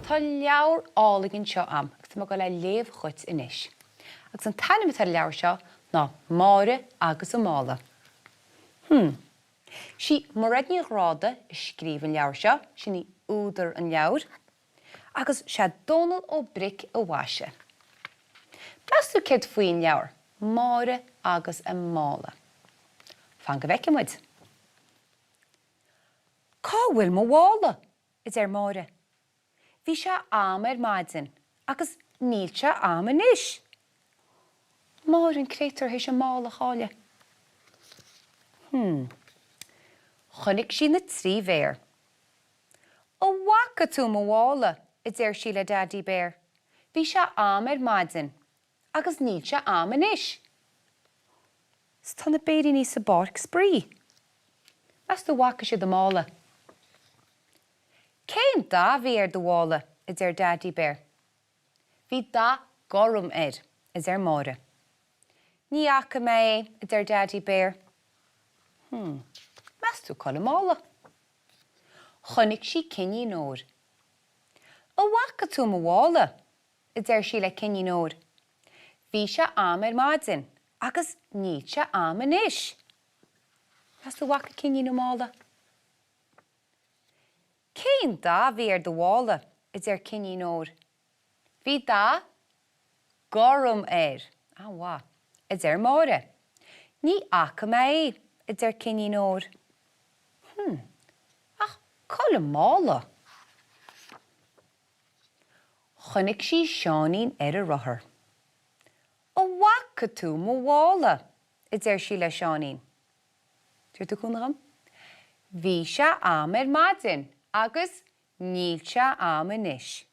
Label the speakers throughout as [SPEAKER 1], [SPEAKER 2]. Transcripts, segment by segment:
[SPEAKER 1] Tá leabhar álainn anseo a'm agus tá mé ag dul é a léamh dhuit anois. Agus an t-ainm atá ar an leabhar seo ná Máire agus a Mála. Hmm. Sí Mairéad Ní Ghráda a scríobh an leabhar seo, sin í údar an leabhair. Agus sé Dónal Ó Bric a mhaisigh. Meas tú céard faoin leabhar, Máire agus a Mála? Fan go bhfeicfidh muid. Cá bhfuil mo mhála? a deir Máire. Bhí sé a'm ar maidin agus níl sé a'm anois. Máire an créatúr théis an mála a chailleadh. Hmm. Chonaic sí na trí bhéar. An bhfaca tú mo mhála? a deir sí le Daidí Béar. Bhí sé a'm ar maidin agus níl sé a'm anois. 'S tá na béiríní sa bpáirc spraoi. Meas tú an bhfaca siad a mála? Cén dath a bhí ar do mhála? a deir Daidí Béar. Bhí dath gorm air, a deir Máire. Ní fhaca mé é, a deir Daidí Béar. Hmm, meas tú cá bhfuil an mála? Chonaic sí Cinnín Óir. An bhfaca tú mo mhála? a deir sí le Cinnín Óir. Bhí sé a'm ar maidin agus níl sé a'm anois. Meas tú an bhfaca Cinnín an mála? Cén dath a bhí ar do mhála? a deir Cinnín Óir. Bhí dath gorm air. An-mhaith, a deir Máire. Ní fhaca mé é, a deir Cinnín Óir. Hmm, ach cá bhfuil an mála? Chonaic sí Seáinín ar a rothar. An bhfaca tú mo mhála? a deir sí le Seáinín. Tabharfaidh tú cúnamh dhom? Bhí sé a'm ar maidin agus níl sé a'm anois.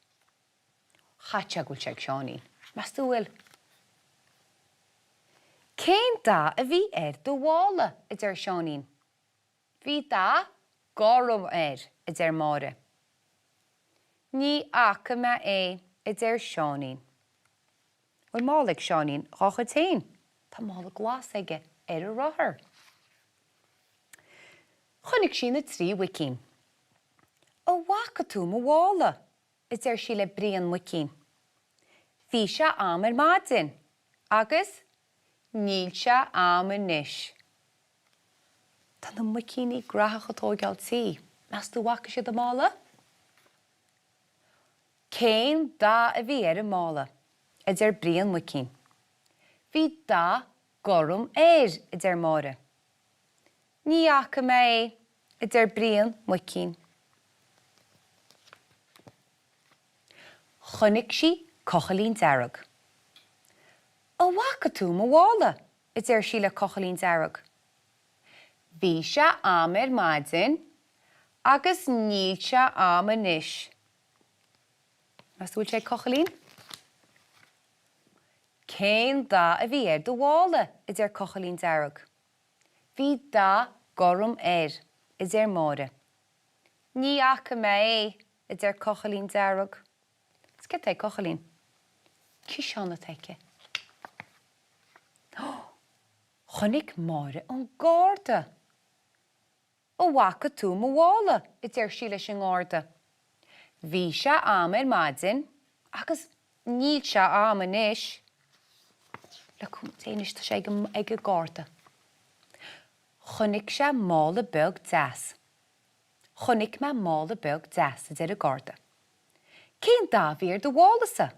[SPEAKER 1] Chaithfeadh sé go bhfuil sé ag Seáinín. Meas tú an bhfuil? Cén dath a bhí ar do mhála? a deir Seáinín. Bhí dath gorm air, a deir Máire. Ní fhaca mé é, a deir Seáinín. Bhfuil mála ag Seáinín dhá chuid féin? Tá mála glas aige ar a rothar. Chonaic sí na trí mhuicín. An bhfaca tú mo mhála? a deir sí le Brian Muicín. Bhí sé a'm ar maidin agus níl sé a'm anois. Tá na muicíní graitheach ag tóigeáil tí. Meas tú an bhfaca siad an mála? Cén dath a bhí ar an mála? a deir Brian Muicín. Bhí dath gorm air, a deir Máire. Ní fhaca mé é, a deir Brian Muicín. Chonaic sí Cochaillín Dearg. An bhfaca tú mo mhála? a deir sí le Cochaillín Dearg. Bhí sé a'm ar maidin agus níl sé a'm anois. Meas tú bhfuil sé ag Cochaillín? Cén dath a bhí ar do mhála? a deir Cochaillín Dearg. Bhí dath gorm air, a deir Máire. Ní fhaca mé é, a deir Cochaillín Dearg. Is céard tá ag Cochaillín? Ciseán atá aici. Chonaic Máire an garda. An bhfaca tú mo mhála? a deir sí leis an ngarda. Bhí sé a'm ar maidin agus níl sé a'm anois. Le cúnamh Dé anois tá sé ag an garda. Chonaic sé mála beag deas. Chonaic mé mála beag deas, a deir an garda. Cén dath a bhí ar do mhála-sa?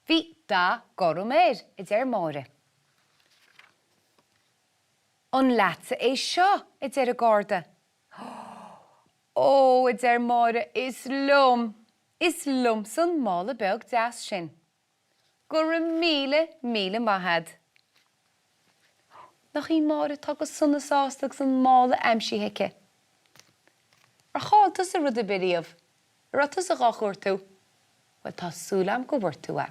[SPEAKER 1] Bhí dath gorm air, a deir Máire. An leatsa é seo? a deir an garda. Ó, a deir Máire, is liom! Is liomsa an mála beag deas sin. Go raibh míle, míle maith a'd. Nach í Máire atá go sona sásta agus an mála aimsithe aici. Ar chaill tusa rud ar bith riamh? An raibh tusa dhá chuartú? Bhuel, tá súil a'm go bhfuair tú é.